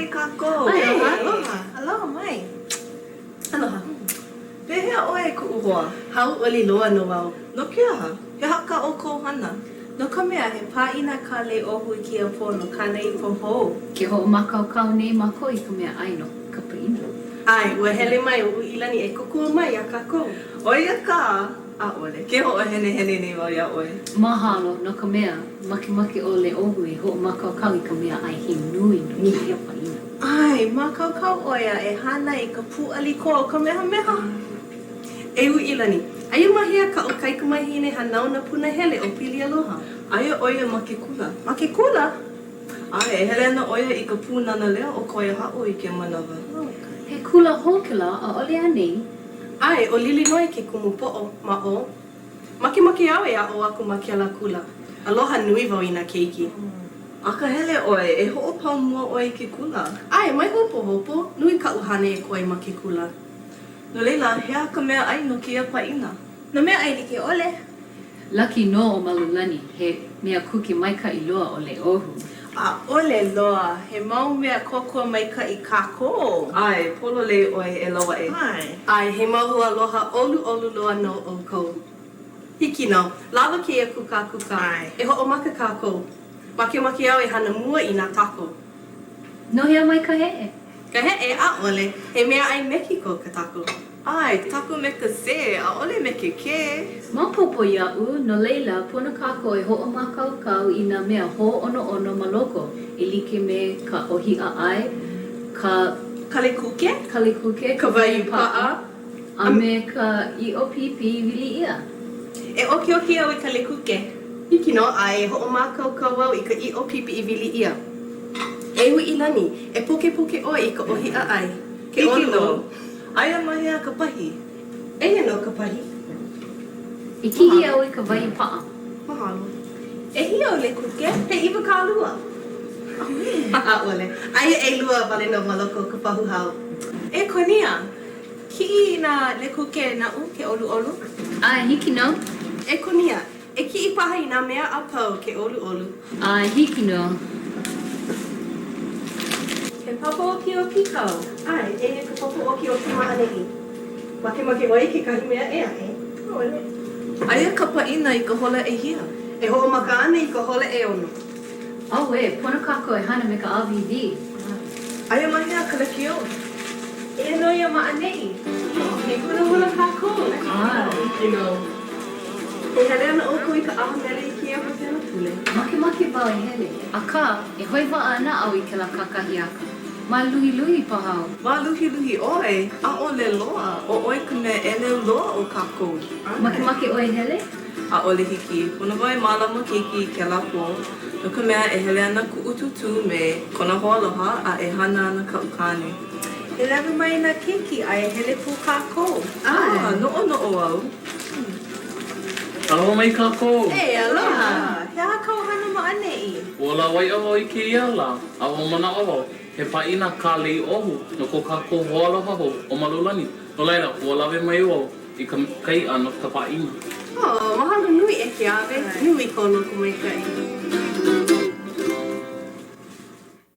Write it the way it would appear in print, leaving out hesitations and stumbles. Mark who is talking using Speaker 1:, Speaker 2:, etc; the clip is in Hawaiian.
Speaker 1: mai kākou.
Speaker 2: ʻAe, aloha. Aloha mai.
Speaker 1: Aloha. Pehea ʻoe e kuʻu hoa?
Speaker 2: Hauʻoli loa nō au.
Speaker 1: No ke aha? He aha kā ʻoukou hana?
Speaker 2: No ka mea, he pāʻina kā Leiʻohu i kēia pō no kāna ipo hou.
Speaker 3: Ke hoʻomākaukau nei mākou i ka mea ʻai no ka pāʻina.
Speaker 2: ʻAe, ua hele mai ʻo Uʻilani e kōkua mai iā kākou.
Speaker 1: ʻO ia kā? ʻAʻole. Ke hoʻohenehene nei wau iā ʻoe.
Speaker 3: Mahalo, no ka mea, makemake ʻo Leiʻohu e hoʻomākaukau i ka mea ʻai he nui no kēia pāʻina.
Speaker 2: ʻAe, mākaukau ʻo ia e hana i ka pūʻali koa o Kamehameha.
Speaker 1: E Uʻilani, aia ma hea kaʻu kaikamahine hanauna punahele ʻo Pilialoha? Aia ʻo ia ma ke kula.
Speaker 2: Ma ke kula?
Speaker 1: ʻAe, e hele ana ʻo ia i ka Pūnana Leo o Kawaiahaʻo i kēia manawa.
Speaker 3: He kula hou kēlā, ʻaʻole anei?
Speaker 2: ʻAe, ʻo Lilinoe ke kumu poʻo ma ʻō. Makemake au e aʻo aku ma kēlā kula. Aloha nui wau i nā keiki.
Speaker 1: Akahele ʻoe, e hoʻopau mua ʻoe i ke kula.
Speaker 2: ʻAe, mai hopohopo, nui kaʻu hana e koe ma ke kula.
Speaker 1: No laila, he aha ka mea ʻai no kēia pāʻina?
Speaker 2: Nā mea ʻai like ʻole.
Speaker 3: Laki nō ʻo Malulani, he mea kuke maikaʻi loa ʻo Leiʻohu.
Speaker 2: ʻAʻole loa, he mau mea kōkua maikaʻi kākou.
Speaker 1: ʻAe, pololei ʻoe e Lauaʻe.
Speaker 2: ʻAe. ʻAe,
Speaker 1: he mau hoaaloha ʻoluʻolu loa nō ʻoukou.
Speaker 2: Hiki nō. Lawa kēia kūkākūkā.
Speaker 1: ʻAe.
Speaker 2: E hoʻomaka kākou. Makemake au e hana mua i nā tako.
Speaker 3: No hea mai ka heʻe?
Speaker 2: Ka heʻe, ʻAʻole. He meaʻai Mekiko ka tako.
Speaker 1: ʻAe, tako me ka ze, ʻaʻole me ke kē.
Speaker 3: Maopopo iaʻu, no laila, pono kākou e hoʻomākaukau i nā mea hōʻonoʻono ma loko, e like me ka ʻōhiʻa ʻai, ka.
Speaker 2: Ka lekuke.
Speaker 3: Ka lekuke,
Speaker 2: ka waiūpaʻa,
Speaker 3: a me ka ʻiʻo pipi i wili ʻia.
Speaker 2: E ʻokiʻoki au i ka lekuke.
Speaker 1: Hiki nō, a e hoʻomākaukau au i ka ʻiʻo pipi i wili ʻia.
Speaker 2: E Uʻilani, e pokepoke ʻoe i ka ʻōhiʻa ʻai. Ke
Speaker 1: Hiki nō. Aia ma hea ka pahi?
Speaker 2: Eia nō ka pahi.
Speaker 3: E kiʻi au i ka waiūpaʻa.
Speaker 2: Mahalo. ʻEhia ou lekuke?
Speaker 1: He 20.
Speaker 2: ʻAʻole. Aia ʻelua wale nō ma loko o ka pahu hao. E Konia, kiʻi i nā lekuke naʻu, ke ʻoluʻolu.
Speaker 3: ʻAe, hiki nō.
Speaker 2: E Konia, e kiʻi paha i nā mea a pau, ke ʻoluʻolu.
Speaker 3: ʻAe, hiki nō.
Speaker 2: He papa ʻokiʻoki kāu?
Speaker 1: ʻAe, eia ka papa ʻokiʻoki ma ʻaneʻi. Makemake ʻoe i kekahi mea ʻē aʻe?
Speaker 2: ʻAʻole.
Speaker 1: Aia ka pāʻina i ka hola ʻehia?
Speaker 2: E hoʻomaka ana i ka hola ʻeono.
Speaker 3: Auē, pono kākou e hana me ka ʻāwīwī.
Speaker 1: Aia ma hea ka lekiō?
Speaker 2: Eia nō ia ma ʻaneʻi. E hulahula kākou.
Speaker 3: ʻAe.
Speaker 2: Hiki nō.
Speaker 1: E hele ana ʻoukou i ka ʻaha mele i kēia hopena pule?
Speaker 3: Makemake wau e hele, akā, e hoe waʻa ana au i kēlā kakahiaka. Māluhiluhi paha au.
Speaker 1: Māluhiluhi ʻoe? ʻAʻole loa. ʻO ʻoe ka mea ʻeleu loa o kākou.
Speaker 3: Makemake ʻoe e hele?
Speaker 1: ʻAʻole hiki. Pono wau e mālama keiki i kēlā pō, no ka mea, e hele ana kuʻu tūtū me kona hoaaloha a e hana ana kaʻu kāne.
Speaker 2: E lawe mai i nā keiki a e hele pū kākou.
Speaker 1: ʻAe, noʻonoʻo au.
Speaker 4: Aloha mai kākou!
Speaker 2: E, aloha! He aha kāu hana ma ʻaneʻi?
Speaker 4: Ua lawaiʻa wau i kēia lā, a ua manaʻo wau, he pāʻina kā Leiʻohu no ko kākou hoaaloha hou ʻo Malulani. No laila, ua lawe mai wau i ka iʻa no ka pāʻina.
Speaker 2: Oh, mahalo nui e Keawe. Nui kou lokomaikaʻi.